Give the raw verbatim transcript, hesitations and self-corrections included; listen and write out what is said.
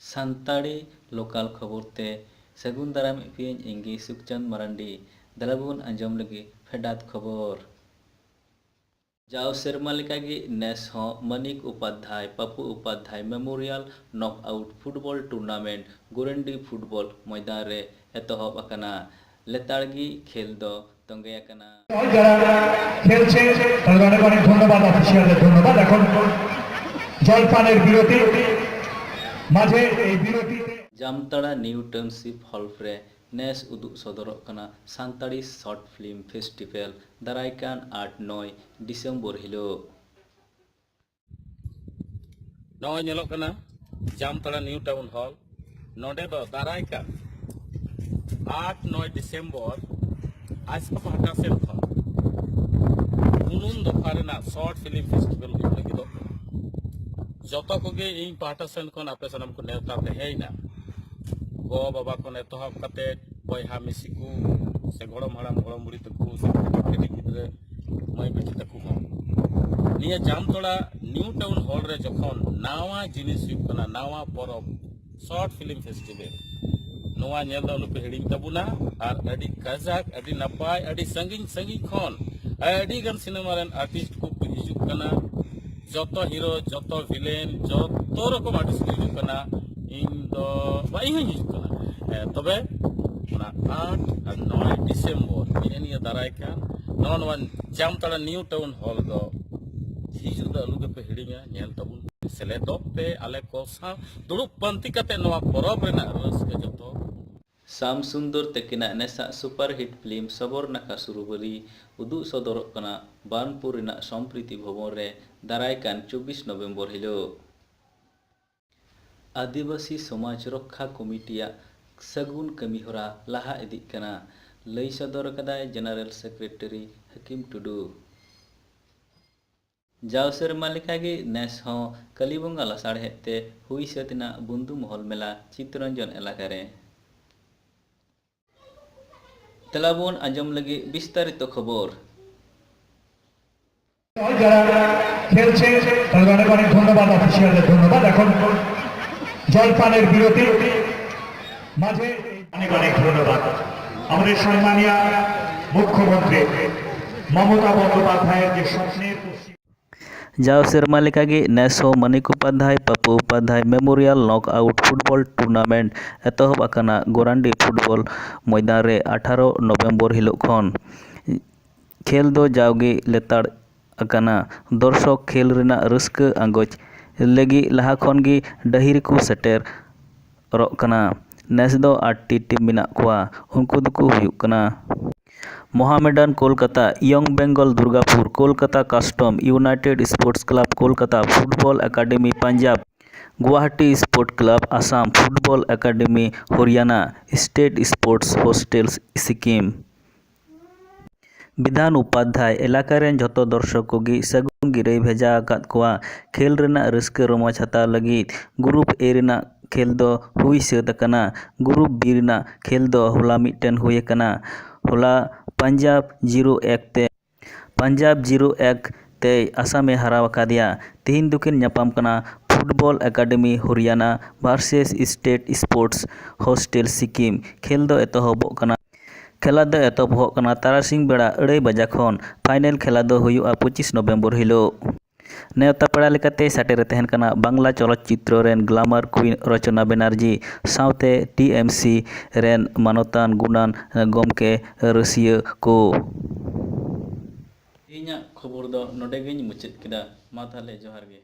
Santali local ᱠᱷᱚᱵᱚᱨ ᱛᱮ ᱥᱟᱹᱜᱩᱱ ᱫᱟᱨᱟᱢᱮᱫ ᱯᱮᱭᱟᱹᱧ ᱤᱧ ᱜᱮ ᱥᱩᱠᱪᱟᱸᱫᱽ ᱢᱟᱨᱟᱱᱰᱤ᱾ ᱫᱮᱞᱟ ᱵᱚᱱ ᱟᱸᱡᱚᱢ ᱞᱮᱜᱮ ᱯᱷᱮᱰᱟᱛ ᱠᱷᱚᱵᱚᱨ᱾ ᱡᱟᱣ ᱥᱮᱨᱢᱟ ᱞᱮᱠᱟᱜᱮ ᱱᱮᱥ ᱦᱚᱸ Manik Upadhyay, Papu Upadhyay memorial knock out football tournament Gorandi football ᱢᱚᱭᱫᱟᱱ ᱨᱮ ᱮᱛᱚᱦᱚᱵ ᱟᱠᱟᱱᱟ᱾ ᱞᱮᱛᱟᱲ ᱜᱮ ᱠᱷᱮᱞ ᱫᱚ ᱛᱚᱸᱜᱮ ᱟᱠᱟᱱᱟ᱾ যারা খেলছে তাদের অনেক অনেক ধন্যবাদ, অফিসিয়ালদের ধন্যবাদ। এখন জলপানের বিরতি, মাঝে এই বিরতিতে জামতাড়ᱟ ᱱᱤᱭᱩ ᱴᱟᱣᱩᱱᱥᱤᱯ ᱦᱚᱞ ᱨᱮ ᱱᱮᱥ ᱩᱫᱩᱜ ᱥᱚᱫᱚᱨᱚᱜ ᱠᱟᱱᱟ ᱥᱟᱱᱛᱟᱲᱤ ᱥᱚᱨᱴ ᱯᱷᱤᱞᱢ ᱯᱷᱮᱥᱴᱤᱵᱷᱮᱞ ᱫᱟᱨᱟᱭ ᱠᱟᱱ ᱟᱴ ᱱᱚᱭ ᱰᱤᱥᱮᱢᱵᱚᱨ ᱦᱤᱞᱳᱜ᱾ ᱱᱚᱜᱼᱚᱭ ᱧᱮᱞᱚᱜ ᱠᱟᱱᱟ ᱡᱟᱢᱛᱟᱲᱟ ᱱᱤᱭᱩ ᱴᱟᱣᱩᱱ ᱦᱚᱞ᱾ ᱱᱚᱰᱮ ᱫᱚ ᱫᱟᱨᱟᱭ ᱠᱟᱱ ᱟᱴ ᱱᱚᱭ ᱰᱤᱥᱮᱢᱵᱚᱨ ᱟᱡᱽᱠᱟ ᱯᱟᱦᱴᱟ ᱥᱮᱱ ᱠᱷᱚᱱ ᱯᱩᱱᱩᱱ ᱫᱚᱯᱷᱟ ᱨᱮᱱᱟᱜ ᱥᱚᱨᱴ ᱯᱷᱤᱞᱢ ᱯᱷᱮᱥᱴᱤᱵᱷᱮᱞ ᱦᱩᱭᱩᱜ ᱞᱟᱹᱜᱤᱫᱚᱜ ᱠᱟᱱᱟ᱾ ᱡᱚᱛᱚ ᱠᱚᱜᱮ ᱤᱧ ᱯᱟᱦᱴᱟ ᱥᱮᱱ ᱠᱷᱚᱱ ᱟᱯᱮ ᱥᱟᱱᱟᱢ ᱠᱚ ᱱᱮᱣᱛᱟ ᱛᱟᱦᱮᱸᱭᱮᱱᱟ᱾ ᱜᱚ ᱵᱟᱵᱟ ᱠᱷᱚᱱ ᱮᱛᱚᱦᱚᱵ ᱠᱟᱛᱮ ᱵᱚᱭᱦᱟ ᱢᱤᱥᱤ ᱠᱚ ᱥᱮ ᱜᱚᱲᱚᱢ ᱦᱟᱲᱟᱢ ᱜᱚᱲᱚᱢ ᱵᱩᱲᱦᱤ ᱛᱟᱠᱚ ᱥᱮ ᱠᱟᱹᱴᱤᱡ ᱜᱤᱫᱽᱨᱟᱹ ᱢᱟᱹᱭ ᱵᱤᱴᱤ ᱛᱟᱠᱚ ᱦᱚᱸ ᱱᱤᱭᱟᱹ ᱡᱟᱢᱛᱚᱲᱟ ᱱᱤᱭᱩ ᱴᱟᱣᱩᱱ ᱦᱚᱞ ᱨᱮ ᱡᱚᱠᱷᱚᱱ ᱱᱟᱣᱟ ᱡᱤᱱᱤᱥ ᱦᱩᱭᱩᱜ ᱠᱟᱱᱟ, ᱱᱟᱣᱟ ᱯᱚᱨᱚᱵᱽ ᱥᱚᱨᱴ ᱯᱷᱤᱞᱢ ᱯᱷᱮᱥᱴᱤᱵᱷᱮᱞ, ᱱᱚᱣᱟ ᱧᱮᱞ ᱫᱚ ᱟᱞᱚᱯᱮ ᱦᱤᱲᱤᱧ ᱛᱟᱵᱚᱱᱟ᱾ ᱟᱨ ᱟᱹᱰᱤ ᱠᱟᱡᱟᱠ, ᱟᱹᱰᱤ ᱱᱟᱯᱟᱭ, ᱟᱹᱰᱤ ᱥᱟᱺᱜᱤᱧ ᱥᱟᱺᱜᱤᱧ ᱠᱷᱚᱱ ᱟᱹᱰᱤ ᱜᱟᱱ ᱥᱤᱱᱮᱢᱟ ᱨᱮᱱ ᱟᱨᱴᱤᱥᱴ ᱠᱚ ᱦᱤᱡᱩᱜ ᱠᱟᱱᱟ᱾ ᱡᱚᱛᱚ ᱦᱤᱨᱳ, ᱡᱚᱛᱚ ᱵᱷᱤᱞᱮᱱ, ᱡᱚᱛᱚ ᱨᱚᱠᱚᱢ ᱟᱨᱴᱤᱥᱴ ᱠᱚ ᱦᱤᱡᱩᱜ ᱠᱟᱱᱟ᱾ ᱤᱧ ᱫᱚ ᱵᱟ, ᱤᱧ ᱦᱚᱸᱧ ᱦᱤᱡᱩᱜ ᱠᱟᱱᱟ᱾ ᱦᱮᱸ, ᱛᱚᱵᱮ ᱚᱱᱟ ᱟᱴ ᱟᱨ ᱱᱚᱭ ᱰᱤᱥᱮᱢᱵᱚᱨ ᱱᱤᱭᱟᱹ ᱱᱤᱭᱟᱹ ᱫᱟᱨᱟᱭ ᱠᱟᱱ ᱱᱚᱜᱼᱚ ᱱᱚᱣᱟ ᱡᱟᱢᱛᱟᱲᱟ ᱱᱤᱭᱩ ᱴᱟᱣᱩᱱ ᱦᱚᱞ ᱫᱚ ᱦᱤᱡᱩᱜ ᱫᱚ ᱟᱞᱚ ᱜᱮᱯᱮ ᱦᱤᱲᱤᱧᱟ, ᱧᱮᱞ ᱛᱟᱵᱚᱱ ᱯᱮ, ᱥᱮᱞᱮᱫᱚᱜ ᱯᱮ ᱟᱞᱮ ᱠᱚ ᱥᱟᱶ, ᱫᱩᱲᱩᱵ ᱯᱟᱱᱛᱮ ᱠᱟᱛᱮ ᱱᱚᱣᱟ ᱯᱚᱨᱚᱵᱽ ᱨᱮᱱᱟᱜ ᱨᱟᱹᱥᱠᱟᱹ ᱡᱚᱛᱚ᱾ ᱥᱟᱢ ᱥᱩᱱᱫᱚᱨ ᱛᱟᱹᱠᱤᱱᱟᱜ ᱱᱮᱥᱟᱜ ᱥᱩᱯᱟᱨᱦᱤᱴ ᱯᱷᱤᱞᱢ ᱥᱚᱵᱚᱨ ᱱᱟᱠᱷᱟ ᱥᱩᱨᱩᱵᱟᱹᱞᱤ ᱩᱫᱩᱜ ᱥᱚᱫᱚᱨᱚᱜ ᱠᱟᱱᱟ ᱵᱟᱨᱱᱯᱩᱨ ᱨᱮᱱᱟᱜ ᱥᱚᱢᱯᱨᱤᱛᱤ ᱵᱷᱚᱵᱚᱱ ᱨᱮ ᱫᱟᱨᱟᱭ ᱠᱟᱱ ᱪᱚᱵᱵᱤᱥ ᱱᱚᱵᱷᱮᱢᱵᱚᱨ ᱦᱤᱞᱳᱜ᱾ ᱟᱹᱫᱤᱵᱟᱹᱥᱤ ᱥᱚᱢᱟᱡᱽ ᱨᱚᱠᱠᱷᱟ ᱠᱚᱢᱤᱴᱤᱭᱟᱜ ᱥᱟᱹᱜᱩᱱ ᱠᱟᱹᱢᱤᱦᱚᱨᱟ ᱞᱟᱦᱟ ᱤᱫᱤᱜ ᱠᱟᱱᱟ, ᱞᱟᱹᱭ ᱥᱚᱫᱚᱨ ᱟᱠᱟᱫᱟᱭ ᱡᱮᱱᱟᱨᱮᱞ ᱥᱮᱠᱨᱮᱴᱟᱨᱤ ᱦᱟᱹᱠᱤᱢ ᱴᱩᱰᱩ᱾ ᱡᱟᱣ ᱥᱮᱨᱢᱟ ᱞᱮᱠᱟᱜᱮ ᱱᱮᱥ ᱦᱚᱸ ᱠᱟᱹᱞᱤ ᱵᱚᱸᱜᱟ ᱞᱟᱥᱟᱲᱦᱮᱫ ᱛᱮ ᱦᱩᱭ ᱥᱟᱹᱛ ᱮᱱᱟ ᱵᱩᱱᱫᱩ ᱢᱚᱦᱚᱞ ᱢᱮᱞᱟ ᱪᱤᱛᱛᱚᱨᱚᱧᱡᱚᱱ ᱮᱞᱟᱠᱟ ᱨᱮ᱾ ᱫᱮᱞᱟ ᱵᱚᱱ ᱟᱸᱡᱚᱢ ᱞᱟᱹᱜᱤᱫ ᱵᱤᱥᱛᱟᱨᱤᱛᱚ ᱠᱷᱚᱵᱚᱨ᱾ যারা খেলছে তাদের অনেক অনেক ধন্যবাদ, অফিসিয়ালদের ধন্যবাদ। এখন জলপানের বিরতি। মাঝে অনেক অনেক ধন্যবাদ আমাদের সম্মানীয় মুখ্যমন্ত্রী মমতা বন্দ্যোপাধ্যায়ের যে স্বপ্নের পশ্চিম ᱡᱟᱣ ᱥᱮᱨᱢᱟ ᱞᱮᱠᱟᱜᱮ ᱱᱮᱥ ᱦᱚᱸ Manik Upadhyay Papu Upadhyay memorial knock out football tournament ᱮᱛᱚᱦᱚᱵ ᱟᱠᱟᱱᱟ᱾ ᱜᱳᱨᱟᱱᱰᱤ ᱯᱷᱩᱴᱵᱚᱞ ᱢᱚᱭᱫᱟᱱ ᱨᱮ ᱟᱴᱷᱟᱨᱚ ᱱᱚᱵᱷᱮᱢᱵᱚᱨ ᱦᱤᱞᱳᱜ ᱠᱷᱚᱱ ᱠᱷᱮᱞ ᱫᱚ ᱡᱟᱣᱜᱮ ᱞᱮᱛᱟᱲ ᱟᱠᱟᱱᱟ᱾ ᱫᱚᱨᱥᱚᱠ ᱠᱷᱮᱞ ᱨᱮᱱᱟᱜ ᱨᱟᱹᱥᱠᱟᱹ ᱟᱸᱜᱚᱪ ᱞᱟᱹᱜᱤᱫ ᱞᱟᱦᱟ ᱠᱷᱚᱱ ᱜᱮ ᱰᱟᱹᱦᱤ ᱨᱮᱠᱚ ᱥᱮᱴᱮᱨᱚᱜ ᱠᱟᱱᱟ᱾ ᱱᱮᱥ ᱫᱚ ᱟᱴ ᱴᱤ ᱴᱤᱢ ᱢᱮᱱᱟᱜ ᱠᱚᱣᱟ᱾ ᱩᱱᱠᱩ ᱫᱚᱠᱚ ᱦᱩᱭᱩᱜ ᱠᱟᱱᱟ Mohammedan Kolkata, young Bengal Durgapur, Kolkata custom, united sports club Kolkata, football academy Punjab, Guwahati sport club Assam, football academy Haryana, state sports hostel Sikkim. Bidhan Upadhyay ᱮᱞᱟᱠᱟ ᱨᱮᱱ ᱡᱷᱚᱛᱚ ᱫᱚᱨᱥᱚᱠ ᱠᱚᱜᱮ ᱥᱟᱹᱜᱩᱱ ᱜᱤᱨᱟᱹᱭ ᱵᱷᱮᱡᱟ ᱟᱠᱟᱫ ᱠᱚᱣᱟ᱾ ᱠᱷᱮᱞ ᱨᱮᱱᱟᱜ ᱨᱟᱹᱥᱠᱟᱹ ᱨᱚᱢᱚᱡᱽ ᱦᱟᱛᱟᱣ ᱞᱟᱹᱜᱤᱫ ᱜᱨᱩᱯ ᱮ ᱨᱮᱱᱟᱜ ᱠᱷᱮᱞ ᱫᱚ ᱦᱩᱭ ᱥᱟᱹᱛ ᱟᱠᱟᱱᱟ᱾ ᱜᱨᱩᱯ ᱵᱤ ᱨᱮᱱᱟᱜ ᱠᱷᱮᱞ ᱫᱚ ᱦᱚᱞᱟ ᱢᱤᱫᱴᱮᱱ ᱦᱩᱭ ᱟᱠᱟᱱᱟ᱾ ᱦᱚᱞᱟ ᱯᱟᱧᱡᱟᱵᱽ ᱡᱤᱨᱳ ᱮᱠ ᱛᱮ ᱯᱟᱧᱡᱟᱵᱽ ᱡᱤᱨᱳ ᱮᱠ ᱛᱮᱭ ᱟᱥᱟᱢᱮ ᱦᱟᱨᱟᱣ ᱟᱠᱟᱫᱮᱭᱟ᱾ ᱛᱮᱦᱮᱧ ᱫᱚᱠᱤᱱ ᱧᱟᱯᱟᱢ ᱠᱟᱱᱟ football academy Haryana versus state sports hostel Sikkim. ᱠᱷᱮᱞ ᱫᱚ ᱮᱛᱚᱦᱚᱵᱚᱜ ᱠᱟᱱᱟ᱾ ᱠᱷᱮᱞᱟ ᱫᱚ ᱮᱛᱚᱦᱚᱵᱚᱜ ᱠᱟᱱᱟ ᱛᱟᱨᱟᱥᱤᱧ ᱵᱮᱲᱟ ᱟᱹᱲᱟᱹᱭ ᱵᱟᱡᱟ ᱠᱷᱚᱱ᱾ ᱯᱷᱟᱭᱱᱮᱞ ᱠᱷᱮᱞᱟ ᱫᱚ ᱦᱩᱭᱩᱜᱼᱟ ᱯᱚᱸᱪᱤᱥ ᱱᱚᱵᱷᱮᱢᱵᱚᱨ ᱦᱤᱞᱳᱜ᱾ ᱱᱮᱣᱛᱟ ᱯᱮᱲᱟ ᱞᱮᱠᱟᱛᱮ ᱥᱮᱴᱮᱨᱮ ᱛᱟᱦᱮᱱ ᱠᱟᱱᱟ ᱵᱟᱝᱞᱟ ᱪᱚᱞᱚᱛ ᱪᱤᱛᱨᱚ ᱨᱮᱱ ᱜᱞᱟᱢᱟᱨ ᱠᱩᱭᱤᱱ ᱨᱚᱪᱚᱱᱟ ᱵᱮᱱᱟᱨᱡᱤ ᱥᱟᱶᱛᱮ ᱴᱤ ᱮᱢ ᱥᱤ ᱨᱮᱱ ᱢᱟᱱᱚᱛᱟᱱ ᱜᱩᱱᱟᱱ ᱜᱚᱢᱠᱮ ᱨᱟᱹᱥᱤᱭᱟᱹ ᱠᱚ᱾ ᱛᱮᱦᱮᱧᱟᱜ ᱠᱷᱚᱵᱚᱨ ᱫᱚ ᱱᱚᱰᱮ ᱜᱤᱧ ᱢᱩᱪᱟᱹᱫ ᱠᱮᱫᱟ᱾ ᱢᱟ ᱛᱟᱦᱞᱮ ᱡᱚᱦᱟᱨ ᱜᱮ᱾